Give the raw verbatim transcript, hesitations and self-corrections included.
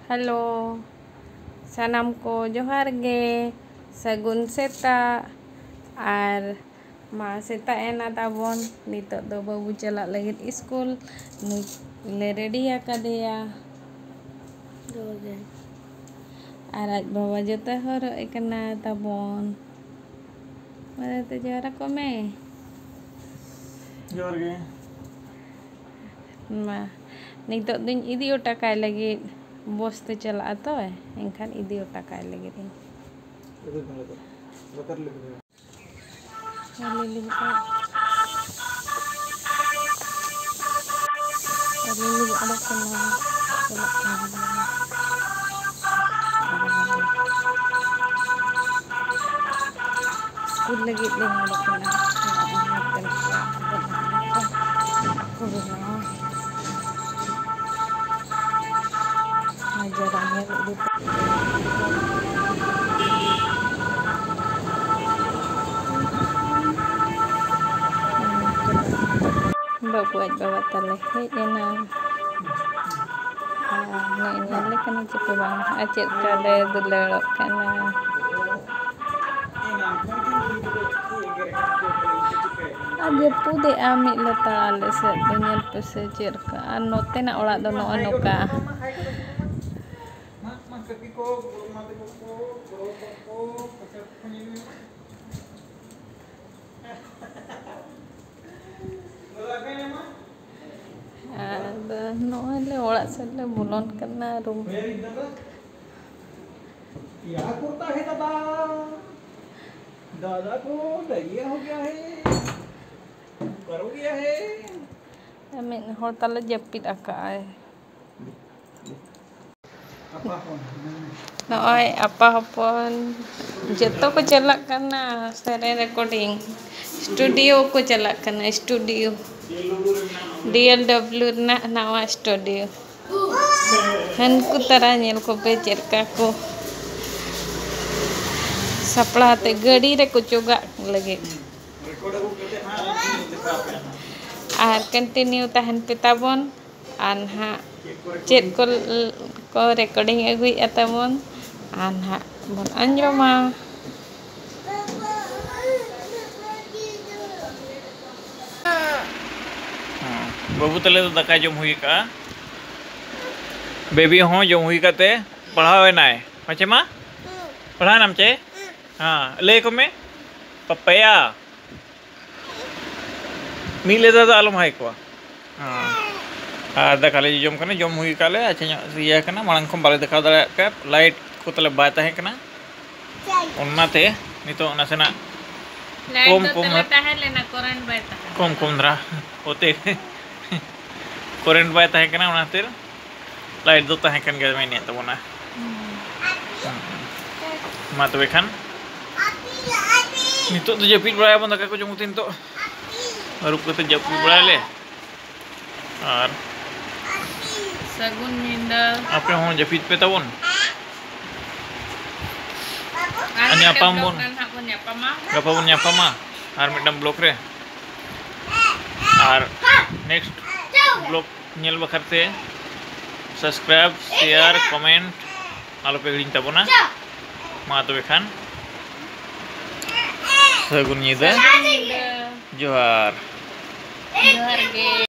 Hello, ᱥᱟᱱᱟᱢ ᱠᱚ ᱡᱚᱦᱟᱨ ᱜᱮ, ᱥᱟᱹᱜᱩᱱ ᱥᱮᱛᱟᱜ᱾ ᱟᱨ ᱢᱟ, ᱥᱮᱛᱟᱜ ᱮᱱᱟ ᱛᱟᱵᱚᱱ, ᱱᱤᱛᱚᱜ ᱫᱚ ᱵᱟᱹᱵᱩ ᱪᱟᱞᱟᱜ ᱞᱟᱹᱜᱤᱫ ᱤᱥᱠᱩᱞ᱾ ᱱᱩᱭ ᱞᱮ ᱨᱮᱰᱤ ᱟᱠᱟᱫᱮᱭᱟ᱾ ᱡᱚᱦᱟᱨ ᱜᱮ᱾ ᱟᱨ ᱟᱡ ᱵᱟᱵᱟ ᱡᱚᱛᱚ ᱦᱚᱨᱚᱜ ᱮ ᱠᱟᱱᱟ ᱛᱟᱵᱚᱱ᱾ ᱢᱟ ᱛᱚ ᱡᱚᱦᱟᱨ ᱟᱠᱚ ᱢᱮ᱾ ᱡᱚᱦᱟᱨ ᱜᱮ᱾ ᱢᱟ, ᱱᱤᱛᱚᱜ ᱫᱚᱧ ᱤᱫᱤ ᱦᱚᱴᱚ ᱠᱟᱭ ᱞᱟᱹᱜᱤᱫ, ᱵᱚᱥ ᱛᱮ ᱪᱟᱞᱟᱜᱼᱟ ᱛᱚ, ᱮᱱᱠᱷᱟᱱ ᱤᱫᱤ ᱦᱚᱴᱚ ᱠᱟᱭ ᱞᱟᱹᱜᱤᱫ ᱤᱧ᱾ ᱞᱟᱹᱭ ᱞᱟᱹᱜᱤᱫ᱾ ᱟᱹᱞᱤᱧ ᱞᱤᱧ ᱚᱰᱚᱠ ᱠᱟᱱᱟ, ᱪᱟᱞᱟᱜ ᱠᱟᱱᱟ᱾ ᱥᱠᱩᱞ ᱞᱟᱹᱜᱤᱫ ᱞᱤᱧ ᱚᱰᱚᱠ ᱠᱟᱱᱟ᱾ ᱠᱚ ᱵᱮᱱᱟᱣᱟ᱾ ᱟᱨ ᱡᱟᱨᱟ ᱧᱮᱞ ᱤᱫᱤ ᱯᱮ᱾ ᱵᱟᱹᱵᱩ ᱟᱡ ᱵᱟᱵᱟ ᱛᱟᱞᱮ ᱦᱮᱡ ᱮᱱᱟ᱾ ᱟᱨ ᱱᱚᱜᱼᱚᱭ ᱧᱮᱞ ᱞᱮ ᱠᱟᱱᱟ ᱪᱤᱠᱟᱹ ᱵᱟᱝ, ᱟᱨ ᱪᱮᱫ ᱞᱮᱠᱟ ᱞᱮ ᱫᱩᱞᱟᱹᱲᱚᱜ ᱠᱟᱱᱟ᱾ ᱟᱨ ᱡᱟᱹᱯᱩᱫᱮᱜᱼᱟ ᱢᱤᱫ ᱞᱮᱛᱟᱲ ᱟᱞᱮ ᱥᱮᱫ ᱫᱚ, ᱧᱮᱞ ᱯᱮᱥᱮ ᱪᱮᱫ ᱞᱮᱠᱟ᱾ ᱟᱨ ᱱᱚᱛᱮᱱᱟᱜ ᱚᱲᱟᱜ ᱫᱚ ᱱᱚᱜᱼᱚᱭ ᱱᱚᱝᱠᱟ᱾ ᱟᱫᱚ ᱱᱚᱜᱼᱚᱭ ᱞᱮ ᱚᱲᱟᱜ ᱥᱮᱫ ᱞᱮ ᱵᱚᱞᱚᱱ ᱠᱟᱱᱟ, ᱨᱩᱢ᱾ क्या करता है दादा? दादा को डायरिया हो गया है, शुगर हो गया है। ᱢᱤᱫ ᱦᱚᱲ ᱛᱟᱞᱮ ᱡᱟᱹᱯᱤᱫ ᱟᱠᱟᱫᱼᱟᱭ᱾ ᱱᱚᱜᱼᱚᱭ ᱟᱯᱟ ᱦᱚᱯᱚᱱ ᱡᱚᱛᱚ ᱠᱚ ᱪᱟᱞᱟᱜ ᱠᱟᱱᱟ ᱥᱮᱨᱮᱧ ᱨᱮᱠᱚᱨᱰᱤᱝ ᱥᱴᱩᱰᱤᱭᱳ ᱠᱚ ᱪᱟᱞᱟᱜ ᱠᱟᱱᱟ, ᱥᱴᱩᱰᱤᱭᱳ᱾ ᱰᱤ ᱮᱞ ᱰᱟᱵᱽᱞᱤᱭᱩ ᱨᱮᱱᱟᱜ ᱱᱟᱣᱟ ᱥᱴᱩᱰᱤᱭᱳ᱾ ᱦᱟᱹᱱᱠᱩ ᱛᱟᱨᱟ ᱧᱮᱞ ᱠᱚᱯᱮ ᱪᱮᱫ ᱞᱮᱠᱟ ᱠᱚ ᱥᱟᱯᱲᱟᱣ ᱛᱮ ᱜᱟᱹᱰᱤ ᱨᱮᱠᱚ ᱪᱚᱜᱟᱜ ᱞᱟᱹᱜᱤᱫ᱾ ᱟᱨ ᱠᱚᱱᱴᱤᱱᱤᱭᱩ ᱛᱟᱦᱮᱱ ᱯᱮ ᱛᱟᱵᱚᱱ᱾ ᱟᱨ ᱱᱟᱦᱟᱜ ᱪᱮᱫ ᱠᱚ ᱠᱚ ᱨᱮᱠᱚᱨᱰᱤᱝ ᱟᱹᱜᱩᱭᱮᱫᱼᱟ ᱛᱟᱵᱚᱱ, ᱟᱨ ᱱᱟᱦᱟᱜ ᱵᱚᱱ ᱟᱸᱡᱚᱢᱟ᱾ ᱦᱮᱸ, ᱵᱟᱹᱵᱩ ᱛᱟᱞᱮ ᱫᱚ ᱫᱟᱠᱟ ᱡᱚᱢ ᱦᱩᱭ ᱟᱠᱟᱜᱼᱟ᱾ ᱵᱮᱵᱤ ᱦᱚᱸ ᱡᱚᱢ ᱦᱩᱭ ᱠᱟᱛᱮ ᱯᱟᱲᱦᱟᱣ ᱮᱱᱟᱭ᱾ ᱦᱮᱸ ᱪᱮ ᱢᱟ? ᱯᱟᱲᱦᱟᱣ ᱮᱱᱟᱢ ᱪᱮ? ᱦᱮᱸ, ᱞᱟᱹᱭ ᱟᱠᱚ ᱢᱮ, ᱯᱟᱯᱟᱭᱟ᱾ ᱢᱤᱫ ᱞᱮᱫᱟ ᱫᱚ ᱟᱞᱚᱢ ᱦᱟᱭ ᱠᱚᱣᱟ᱾ ᱦᱮᱸ᱾ ᱟᱨ ᱫᱟᱠᱟ ᱞᱮ ᱡᱚᱢ ᱠᱟᱱᱟ, ᱡᱚᱢ ᱦᱩᱭ ᱠᱟᱜ ᱞᱮ, ᱟᱪᱪᱷᱟ ᱧᱚᱜ ᱤᱭᱟᱹ ᱠᱟᱱᱟ, ᱢᱟᱲᱟᱝ ᱠᱷᱚᱱ ᱵᱟᱞᱮ ᱫᱮᱠᱷᱟᱣ ᱫᱟᱲᱮᱭᱟᱜ ᱯᱮᱭᱟ, ᱞᱟᱭᱤᱴ ᱠᱚ ᱛᱟᱞᱮ ᱵᱟᱭ ᱛᱟᱦᱮᱸ ᱠᱟᱱᱟ, ᱚᱱᱟᱛᱮ ᱱᱤᱛᱚᱜ ᱱᱟᱥᱮᱱᱟᱜ ᱞᱟᱭᱤᱴ ᱠᱚᱢ ᱫᱚ ᱠᱚᱢ ᱛᱟᱞᱮ ᱫᱷᱟᱨᱟ, ᱛᱟᱦᱮᱸ ᱞᱮᱱᱟ, ᱠᱚᱨᱮᱱᱴ ᱵᱟᱭ ᱛᱟᱦᱮᱸ ᱠᱚᱢ ᱠᱟᱱᱟ᱾ ᱠᱚᱢ ᱫᱷᱟᱨᱟ ᱚᱛᱮ ᱠᱚᱨᱮᱱᱴ ᱵᱟᱭ ᱛᱟᱦᱮᱸ ᱠᱟᱱᱟ, ᱚᱱᱟ ᱠᱷᱟᱹᱛᱤᱨ ᱞᱟᱭᱤᱴ ᱫᱚ ᱛᱟᱦᱮᱸ ᱠᱟᱱ ᱜᱮᱭᱟ, ᱢᱮᱱᱮᱫ ᱛᱟᱵᱚᱱᱟ᱾ ᱦᱩᱸ᱾ ᱦᱩᱸ᱾ ᱢᱟ ᱛᱚᱵᱮ ᱠᱷᱟᱱ ᱱᱤᱛᱚᱜ ᱫᱚ ᱡᱟᱹᱯᱤᱫ ᱵᱟᱲᱟᱭᱟᱵᱚᱱ, ᱫᱟᱠᱟ ᱠᱚ ᱡᱚᱢ ᱠᱟᱛᱮ ᱱᱤᱛᱚᱜ ᱟᱹᱨᱩᱵ ᱠᱟᱛᱮ ᱡᱟᱹᱯᱤᱫ ᱵᱟᱲᱟᱭᱟᱞᱮ᱾ ᱟᱨ ᱥᱟᱹᱜᱩᱱ ᱧᱤᱫᱟᱹ᱾ ᱟᱯᱮ ᱦᱚᱸ ᱡᱟᱹᱯᱤᱫ ᱯᱮ ᱛᱟᱵᱚᱱ᱾ ᱟᱨ ᱟᱨ ᱧᱟᱯᱟᱢ ᱢᱤᱫᱴᱟᱝ ᱵᱚᱱ᱾ Vlog ᱨᱮ ᱱᱟᱦᱟᱜ ᱵᱚᱱ ᱧᱟᱯᱟᱢᱟ᱾ ᱜᱟᱯᱟ ᱵᱚᱱ ᱧᱟᱯᱟᱢᱟ ᱟᱨ ᱢᱤᱫᱴᱟᱝ vlog ᱨᱮ᱾ ᱟᱨ next vlog ᱧᱮᱞ ᱵᱟᱠᱷᱨᱟ ᱛᱮ subscribe, share, comment ᱟᱞᱚᱯᱮ ᱦᱤᱲᱤᱧ ᱛᱟᱵᱚᱱᱟ᱾ ᱢᱟ ᱛᱚᱵᱮ ᱠᱷᱟᱱ ᱥᱟᱹᱜᱩᱱ ᱧᱤᱫᱟᱹ᱾ ᱥᱟᱹᱜᱩᱱ ᱧᱤᱫᱟᱹ᱾ ᱡᱚᱦᱟᱨ᱾ ᱡᱚᱦᱟᱨ ᱜᱮ᱾